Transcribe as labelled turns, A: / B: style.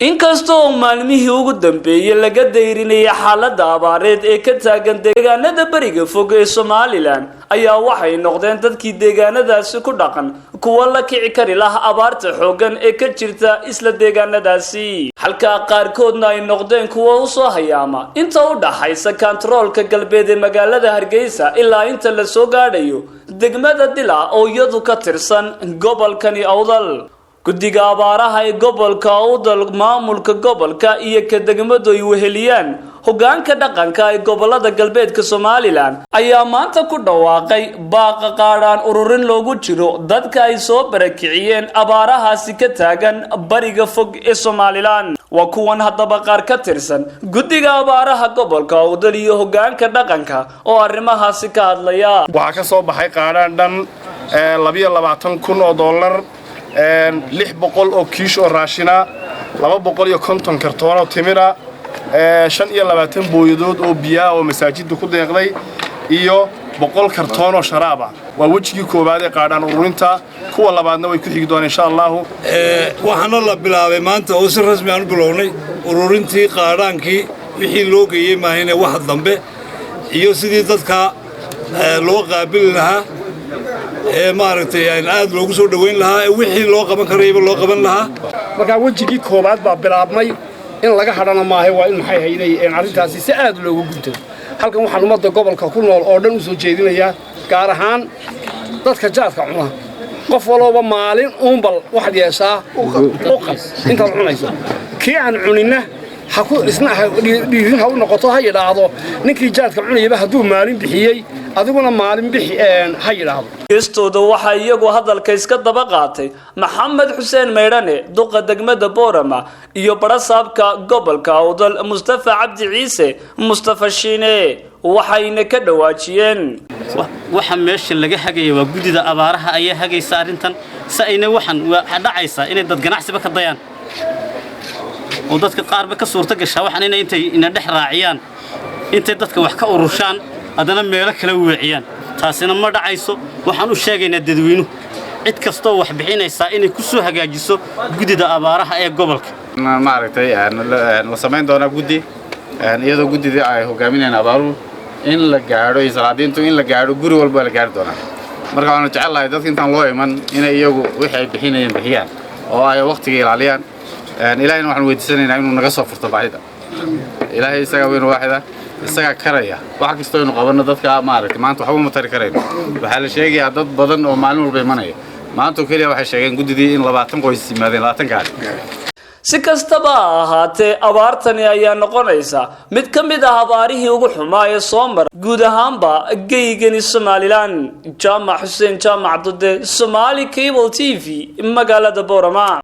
A: Inkastoo maalmihii ugu dambeeyey laga dayrinayay xaaladda abaareed ee ka taagan deegaanada beriga fog ee Somaliland, ayaa waxay noqdeen dadkii deegaanadaasi ku dhaqan kuwa la kici kari laha abaarta xooggan ee ka jirta isla deegaanadaasi, halka qaarkoodna ay noqdeen kuwa usoo hayaama inta u dhaxaysa kantaroolka galbeed ee magaalada Hargeysa ilaa inta la soo gaadhayo degmada Dila oo iyadu ka tirsan gobolkani Awdal. Guddiga abaaraha ee gobolka Awdal, maamulka gobolka iyo ka degmadu ay weheliyaan hoggaanka dhaqanka ee gobolada galbeedka Somaliland ayaa maanta ku dhawaaqay baaqa qaadhaan ururin loogu jiro dadka ay soo barakiciyeen abaarahaasi ka taagan bariga fog ee Somaliland. Waa kuwan haddaba qaar ka tirsan guddiga abaaraha gobolka Awdal iyo hoggaanka dhaqanka oo arrimahaasi ka hadlaya.
B: Waxaa ka soo baxay qaadhaan dhan 22,000 oo dollar, 600 oo kiish oo raashina, 250 kartoon oo timira, 25 booyadood oo biyaa oo masaajidda ku deeqday iyo 100 kartoon oo sharaab ah. Waa wejigii koowaad ee qaadhaan ururinta. Kuwa labaadna way ku xigi doonaan, insha Allahu.
C: Waxaana la bilaabay maanta oo si rasmi aan u bilownay ururintii qaadhaankii, wixii loo geeyey maahine wax dambe, iyo sidii dadka loo qaabili lahaa ee maaragtay aad loogu soo dhoweyn lahaa ee wixii loo qaban karayaba loo qaban lahaa.
D: Markaa wejigii koowaad baa bilaabmay. In laga hadhana maahay, waa in maxay hayday arrintaasi si aad loogu guntado. Halkan waxaan ummadda gobolka ku nool oo dhan u soo jeedinayaa, gaar ahaan dadka jaadka cuna: qof walooba maalin uunbal waxaad yeeshaa uqal intaad cunayso. Kii aan cuninna isna dhiirin ha u noqoto, ha yidhaahdo: ninkii jaadka cunayaba hadduu maalin bixiyey, adiguna maalin bixi, ha yidhaahdo.
A: Geestooda waxaa iyagu hadalka iska daba qaatay Maxamed Xuseen Maydhane, duqa degmada Boorama, iyo barasaabka gobolka Awdal, Mustafa Cabdi Ciise, Mustafa Shiine, waxayna ka dhawaajiyeen.
E: Waxa meesha laga hagaya waa guddida abaaraha ayaa hagaysa arrintan. Si ayna waxan waa dhacaysaa inay dad ganacsiba ka dayaan oo dadka qaarba ka suurto gashaa waxaan inay intay ina dhex raaciyaan, intay dadka wax ka urushaan, haddana meelo kala weeciyaan. Taasina ma dhacayso. Waxaan u sheegaynaa dadweynuhu, cid kastoo wax bixinaysaa inay ku soo hagaajiso guddida abaaraha ee gobolka.
F: Maaragtay, la samayn doonaa guddi, iyadoo guddidii ay hogaaminayaan abaaruhu in la gaadho iyo salaadiintu in la gaadho guri walba la gaadhi doonaa. Marka waanu jecel lahay dadka intaan loo iman inay iyagu wixii ay bixinayeen bixiyaan oo ay waqtiga ilaaliyaan. Ilaahayna waxaan weydiisanaynaa inuu naga soo furto baahida. Ilaahay isagaa weyn, waaxida, isagaa karaya wax kastoo aynu qabanno. Dadka, maaragtay, maanta waxba ma tari karayno. Waxaa la sheegayaa dad badan oo maalin walba imanaya. Maanta oo keliya waxay sheegeen guddidii in 20 qoys yimaadeen, 20 gaari.
A: Si kastaba ha ahaatee, abaartani ayaa noqonaysa mid ka mid ah abaarihii ugu xumaa ee soo mara guud ahaanba geygani Somaliland. Jaamac Xuseen Jaamac Dude, Somali Cable TV, magaalada Boorama.